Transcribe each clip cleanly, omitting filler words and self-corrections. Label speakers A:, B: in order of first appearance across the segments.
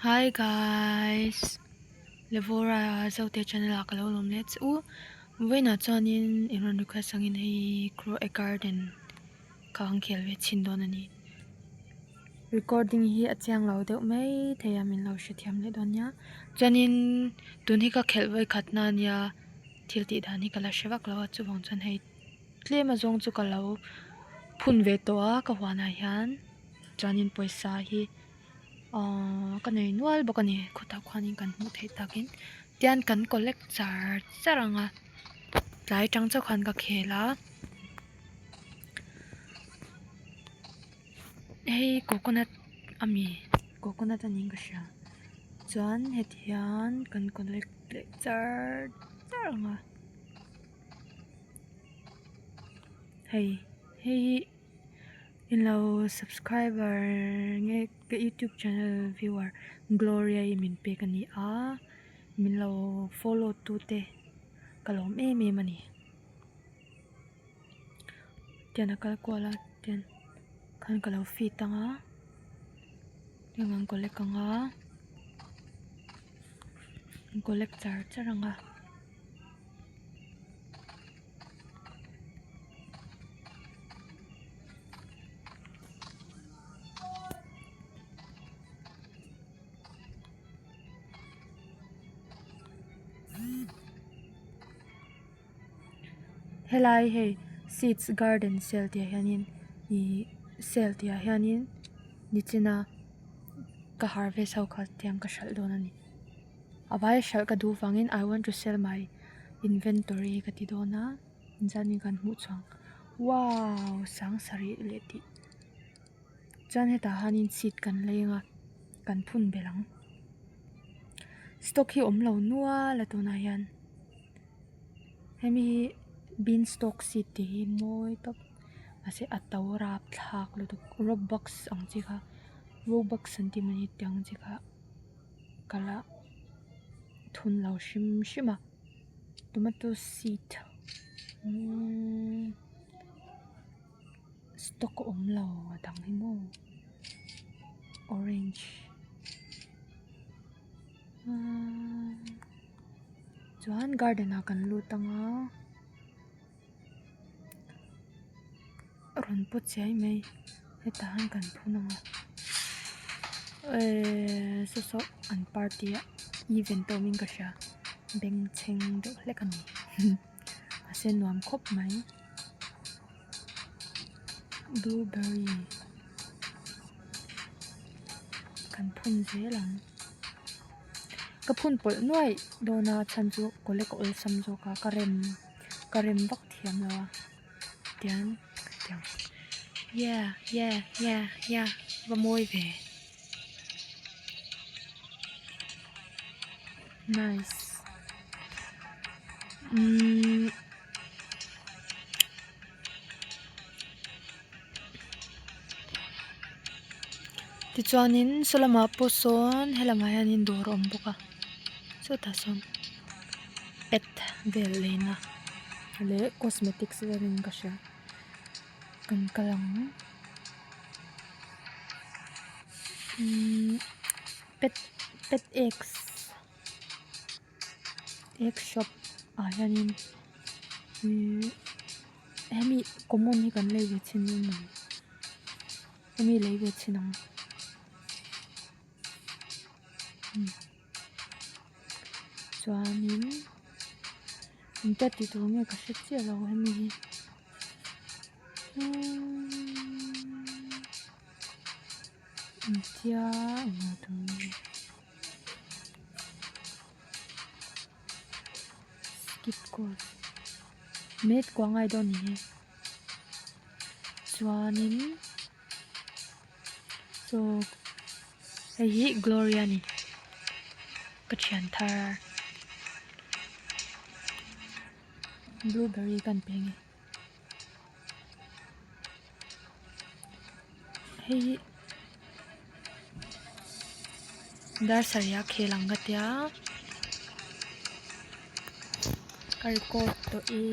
A: Hi guys Levora Zote channel ah ka lo lawm leh che u vawiinah chuanin in rawn request angin hei grow a garden ka ang khel ve chhin dawn a ni recording hi a chiang lo deuh mai thei a min lo hrethiam leh dawn nia chuanin tun hi ka khelh vawikhat na ania thil tih dan hi ka la hre vak lo a chuvang chuan hei tlem a zawng chu ka lo phun ve tawh a ka huanah hian chuanin pawisa hi ahh ka nei nual bawk a ni khawtah khuanin kan hmuh theih takin tian kan collect char char ang a tlai tang chauh khan ka khel a hei coconut a mi coconut a niin ka hria chuan heti hian kan collect leh char char ang a hei hei hi. Inlo subscriber nge ka youtube channel viewer Gloria i min pek a ni a min lo follow tu te ka lawm em em a ni tian a kal kual a tian khan ka lo feed ang a heng an collect ang a an collect char char ang a. Helai hei seeds garden sale tih ah hianin ihh sale tih ah hianin nichina ka harvest ho kha tiang ka hralh dawn a ni. A vai hralh ka duh vangin I want to sell my inventory ka ti dawn a inzan in kan hmuh chuang wow sang sarih leh tih chuan hetah hianin seat kan lei anga kan phun belh ang stock hi awm lo nual a tunah hian hemi hi bean stock seed tih hi mawi tawp mahse a to rapthlak lutuk robux ang chi kha robux an tih mai tih ang chi kha. Ka la thun lo hrim hrim a tomato seed umm stock a awm lo a dang hi maw orange umm chuan garden ah kan lut ang a rawn pawt chiai mai hetah hian kan phun ang a ehh saw saw an party a event te awmin ka hria bengchheng deuh hlek a ni mahse nuam khawp mai blueberry kan phun zel ang ka phun pawlh nuaih dawn a chhan chu collect a awlsam zawk a ka rem ka rem vak thiam lo a. Tiang tiang yeah yeah yeah yeah va mawi ve nice umm tichuanin saw lamah pawh sawn helamah hianin dawr a awm bawk a sawtah sawn pet vel leina leh cosmetics velin ka hria kan kal ang umm pet pet eggs egg shop ah hianin ihh hemi common hi kan lei ve chhin dawn a ni hemi lei ve chhin ang Chuanin engtia tih tur nge ka hre chiah lo hemi hi engtia englo tur nge skip course minute kua ngai dawn ni e chuanin. Saw hei hi Gloria a ni ka thian thar blueberry ka an pe nge hei hi dar sarih a khel ang ka tia ka record tawh e.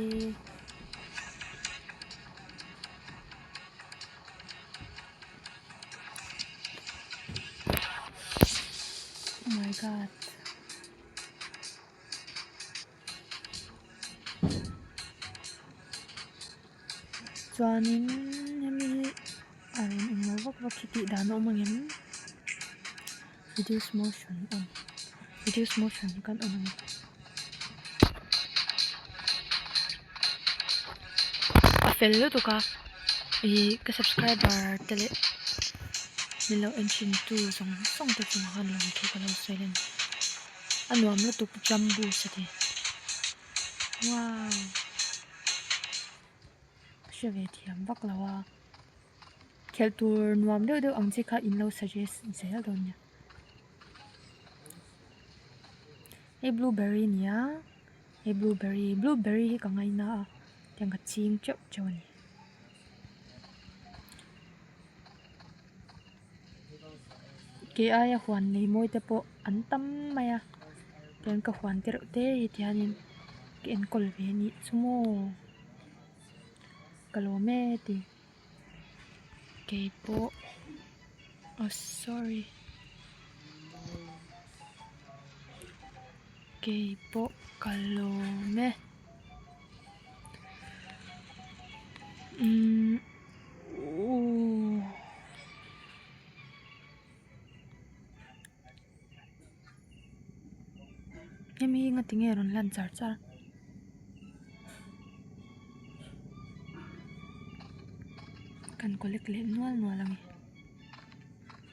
A: my god. Chuanin hemi hi a rawn englo vak vak hi tih dan a awm ang em? Reduce motion on reduce motion hi kan on ang e. A fel lutuk a ih ka subscriber te leh min lo en thin tu zawng zawng te chungah khan lawmthu ka lo sawi a ni. A nuam lutuk jumbo sati wow ka hre ve thiam vak lo a khelh tur nuam deuh deuh ang chi kha in lo suggest zel dawn nia hei blueberry a ni a hei blueberry blueberry hi ka ngaina a tiang ka ching teuh teuh a ni. Kei aia huan nei mawi te pawh an tam mai a tiang ka huan te reuh te hi tihianin ka enkawl ve a nih chu maw ka lawm e ti keipawh oh sorry keipawh ka lawm e umm. Ooh. Hemi hi nga tinge rawn lan char char. Kan collect leh nual nual ang e.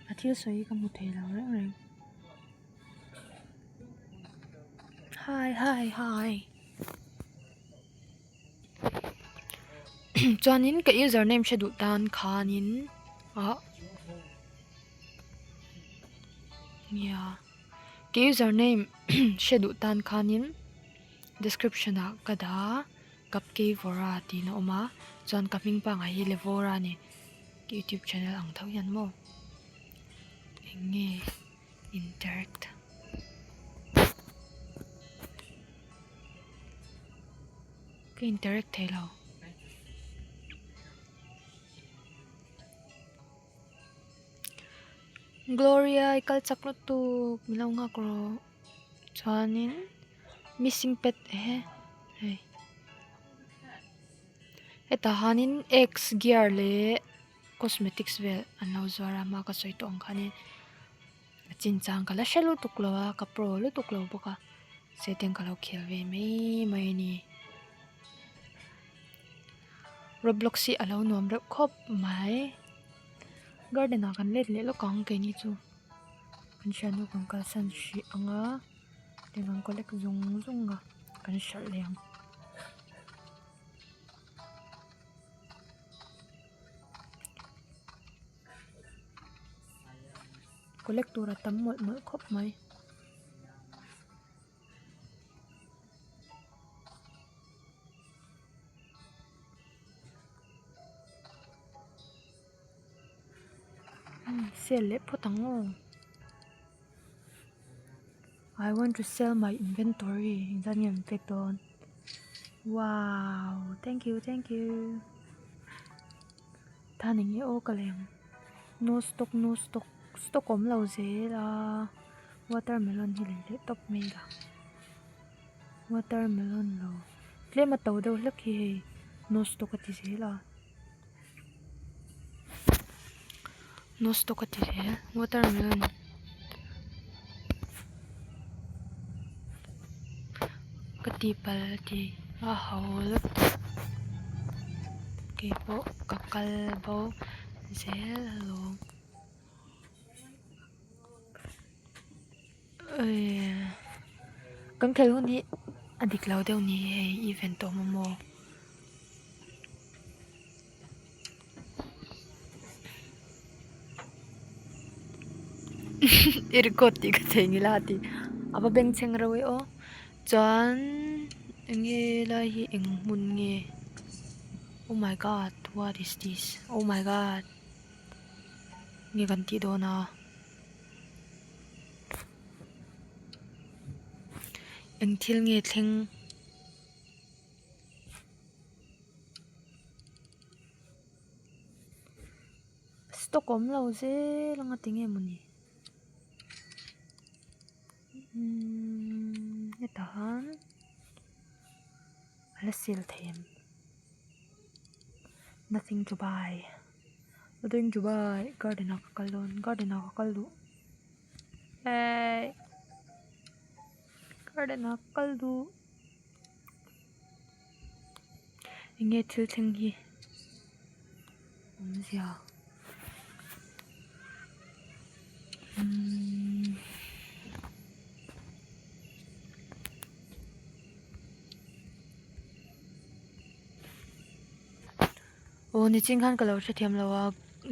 A: A thil sawi hi ka hmu thei lo reng reng. Hi hi hi. Chuanin ka username hre duh tan khanin ah nia ka username hre duh tan khanin description ah ka dah a Cupcakevora tiin a awm a chuan ka hming pangngai hi Levora a ni ka youtube channel ang tho hian maw eng nge interact. Ka interact thei lo. Gloria i kal chak lutuk min lo nghak rawh chuanin missing pet ehe hei hetah hianin eggs gear leh cosmetics vel an lo zuar a hma ka sawi tawh ang khanin. A chinchang ka la hre lutuk lo a ka pro lutuk lo bawk a setting ka lo khel ve mai mai a ni roblox hi a lo nuam reuh khawp mai garden ah kan let leh lawk ang keini chu kan hriatna kan kalsan hrih ang a heng kan collect zung zung a kan hralh leh ang. Collect tur a tam mawlh mawlh khawp mai. Sale leh phawt ang aw. I want to sell my inventory engzat nge an pek dawn wow thank you thank you tan eng nge aw ka lei ang no stock no stock stock awm lo zel a watermelon hi lei leh tawp mai ila watermelon lo tlem a to deuh hlek hi hei no stock a ti zel a. No stock a ti zel watermelon ka tihpalh a ti a ho lutuk keipawh ka kal bo zel alawm kan khelh hun hi a dik lo deuh ni hei event a awm a maw. I record tih ka thei ngila a ti a va bengchheng reuh e aw chuan eng nge lai hi eng hmun nge oh my god what is this oh my god nge kan tih dawn a eng thil nge thleng. Stock awm lo zel anga tinge mawni. Umm hetah han a la sale thei em nothing to buy nothing to buy garden ah ka kal dawn garden ah ka kal duh eii garden ah ka kal duh eng nge thil thleng hi awmzia umm aw nichin khan ka lo hrethiam lo a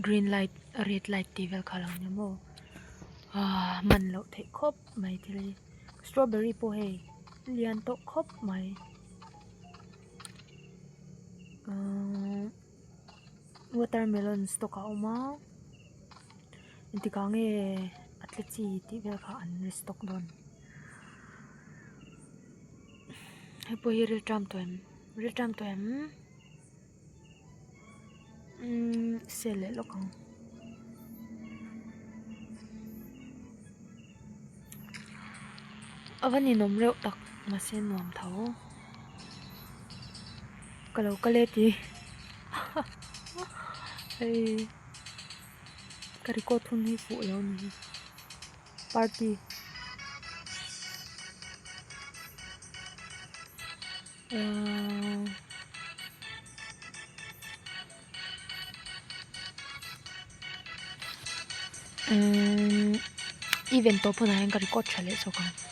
A: green light red light tih vel kha a lo nia maw ah man loh theih khawp mai thil hi strawberry pawh hei lian tawh khawp mai ahh watermelon stock a awm a engtikah nge a tle chi tih vel kha an restock dawn hei pawh hi rilṭam tawh em rilṭam tawh em umm sale leh lawk ang. A va ninawm reuh tak mahse nuam tho ka lo kal e tih hei ka record hun hi fuh lo a ni hi party ahh umm event tawp hunah hian ka record tha leh zawk ang.